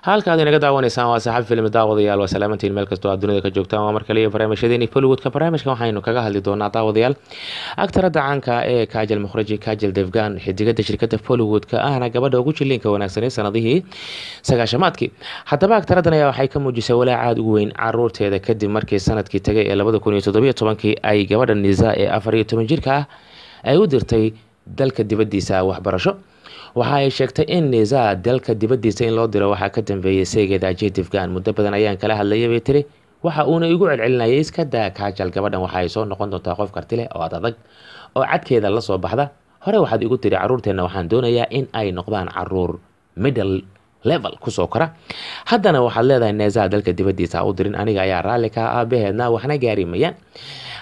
Halkaad inaga daawanaysaan waa Saxafi Film. Daawadayaal, waa salaamantiin meel kastoo aad dunida ka joogtaan. Waa mar kale iyo barnaamijyadeeni Bollywoodka. Barnaamijkan waxaynu kaga hadli doonaa, daawadayaal, aktarada caanka ee Kajal Mukhraji, Kajal Devgan, xidigada shirkada Bollywoodka, ahna gabadha ugu jiliinka wanaagsan ee sanadihii 90-aadkii. Haddaba aktaradan ayaa waxay ka muujisay walaac aada ugu weyn caruurteeda kadib markii sanadkii tagay ee 2017-kii ay gabadha Nisa ee 14 jirka ah ay u dirtay dalka dibadiisa waxbarasho. Waxa ay sheegtay in Nisa dalka dibadiisa in loo diro waxaa ka dambeeyay seegeeda Ajay Devgan. Muddo badan ayaan kala hadlayay, bay tiri, waxa uuna igu celcelinayay: "Iska daa Kajal, gabadhan waxa ay soo noqon doontaa qof karti leh oo ad adag oo cadkeeda la soo baxda. Hore waxaad igu tiri caruurteenna waxaan doonayaa in ay noqdaan caruur middle level kusoo kora, haddana waxaad leedahay Nesa dalka dibadiisa ha u dirin. Aniga ayaa raalli ka aabaheedna, waxna gaari mayaan."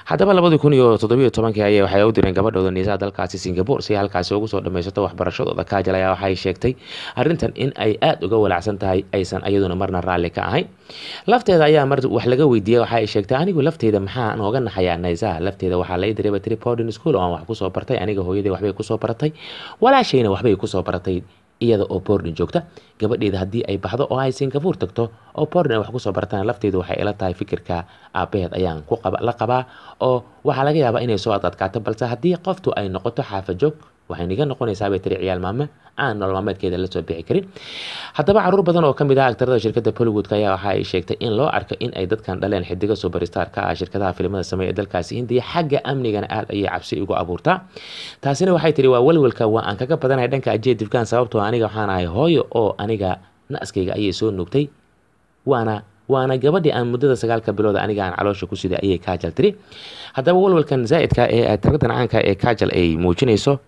Haddaba 2017-kii ayay waxay u direen gabadhooda Nisa dalkaasi Singapore si halkaasi ugu soo dhammaysato waxbarashadooda. Kajal ayaa waxay sheegtay arrintan in ay aada uga walaacsan tahay, aysan ayaduna marna raalli ka ahayn. Lafteeda ayaa mar wax laga weydiiyey waxa ay sheegtay: "Anigu lafteeda maxaa nooga naxayaa Nisa? Lafteeda waxaa la ii diray," ba tiri, "boarding school oo aan wax kusoo bartay. Aniga hooyadii waxbay kusoo baratay, walaashayna waxbay kusoo baratay iyada oo boarding joogta. Gabadheeda haddii ay baxdo oo ay Singapore tagto oo boarding ay wax kusoo bartaan, lafteedu waxay ila tahay fikirka aabaheed ayaan ku qaba la qabaa, oo waxaa laga yaabaa inay soo adadkaato. Balse haddii qoftu ay noqoto xaafajoog, waxay niga noqonaysaa," bay tiri, "ciyaal maame aan nolol maalmeedkeeda la soo bixi karin." Haddaba caruur badan oo kamid ah aktarada shirkadda Bollywoodka ayaa waxa ay sheegtay in loo arko in ay dadkan dhaleen xidiga superstar ka ah shirkadaha filimada sameeya ee dalkaasi Hindiya. Xagga amnigana aad ayay cabsi ugu abuurtaa. Taasina waxay tiri waa walwalka waa aan kaga badanahay dhanka Ajay Devgan, sababtoo aniga waxaan ahay hooyo oo aniga naaskayga ayay soo nuugtay, waana gabadhii aan muddada 9-ka bilooda aniga aan caloosha ku siday, ayay Kajal tiri. Haddaba walwalkan zaa'idka ee tiradan caanka ee Kajal ay muujinayso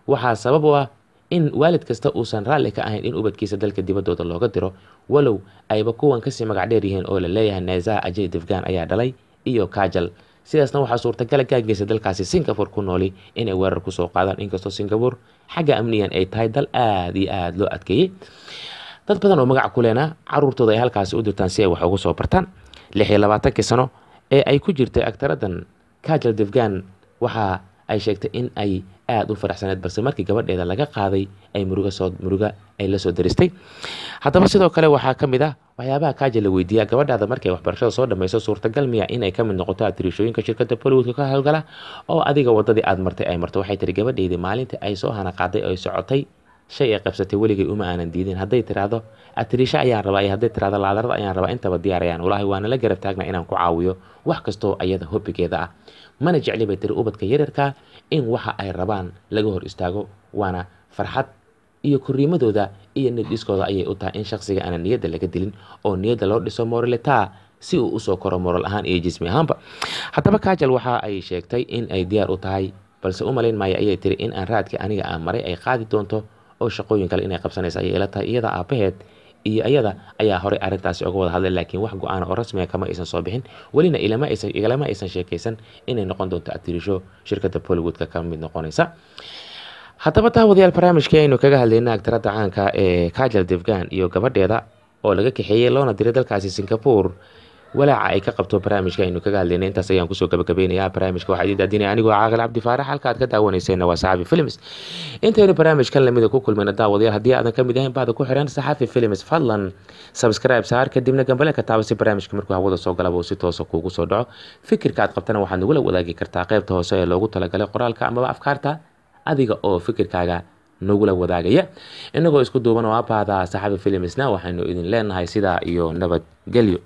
waxaa sabab u ah in waalid kasta uusan raalli ka ahayn in ubadkiisa dalka dibaddooda looga diro, walow ayba kuwan kasii magac dheer yihiin oo la leeyahay Nesa Ajay Devgan ayaa dhalay iyo Kajal. Sidaasna waxaa suurtagala gaageysa dalkaasi Singapore ku nooli inay weerar kusoo qaadaan, inkastoo Singapore xagga amniyan ay tahay dal aada iyo aada loo adkeeyey. Dad badan oo magac ku leena caruurtooda ay halkaasi u dirtaan si ay wax ugu soo bartaan. 26-kii sano ee ay ku jirtay aktaradan Kajal Devgan waxa ay sheegtay in ay aada u faraxsaneed, balse markii gabadheeda laga qaaday ay muruga soo muruga ay la soo daristay. Haddaba sidoo kale waxaa ka mid ah waxyaabaha Kajal la weydiiyaa: "Gabadhaada markay waxbarashada soo dhammayso, suurtagal miya inay ka mid noqoto atriishooyinka shirkadda Bollywoodka ka howlgala oo adiga waddadii aad martay ay marto?" Waxay tiri: "Gabadheydii maalintii ay soo hana qaaday oo ay socotay, shay ay qabsatay weligay uma aanan diidin. Hadday tiraahdo atriisho ayaan rabaa iyo hadday tiraahdo laadarada ayaan rabaa, intaba diyaar ayaan walaahi, waana la garab taagna inaan ku caawiyo wax kastoo ayada hobbigeeda ah. Mana jecli," bay tiri, "ubadka yaryarka in waxa ay rabaan laga hor istaago, waana farxad iyo korriimadooda iyo niyad-dhiskooda ayay u tahay in shakhsiga aanan niyadda laga dilin oo niyadda loo dhiso moralita si uu usoo koro moral ahaan iyo jismi ahaanba." Haddaba Kajal waxa ay sheegtay in ay diyaar u tahay, balse u malayn maayo, ayay tiri, in aan raadkii aniga aan maray ay qaadi doonto oo shaqooyin kale inay qabsanaysa ayay ila tahay. Iyada aabaheed iyo iyada ayaa horey arrintaasi uga wada hadlay, laakiin wax go-aana oo rasmiga kama aysan soo bixin. Welina igalama aysan sheekaysan inay noqon doonto atirisho shirkadda Bollywoodka ka mid noqonaysa. Haddaba daawadayaal, barnaamijkii aynu kaga hadlayna aktarada caanka ee Kajal Devgan iyo gabadheeda oo laga kaxeeyey loona diray dalkaasi Singapore, walaaca ay ka qabto, barnaamijka aynu kaga hadlaynay intaas ayaan kusoo gabagabeynayaa. Barnaamijka waxaa idiin daadinaya anigoo Caaqil Cabdi Faarax. Halka aad ka daawanayseena waa Saxafi Films. Intaynu barnaamijkan lamida ku kulmayna, daawadayaal, haddii aadan ka mid ahayn bahda ku xiran Saxafi Films, fadlan subscribe saar, kadibna gambaleelka taaba, si barnaamijka markuu hawada soo galaba uu si toosa kuugu soo dhaco. Fikirka aad qabtana waxaad nagula wadaagi kartaa qaybta hoose ee loogu talagalay qoraalka amaba afkaarta, adiga oo fikirkaaga nagula wadaagaya. Inagoo isku duuban oo abaada Saxafi Filmsna waxaynu idin leenahay sidaa iyo nabadgelyo.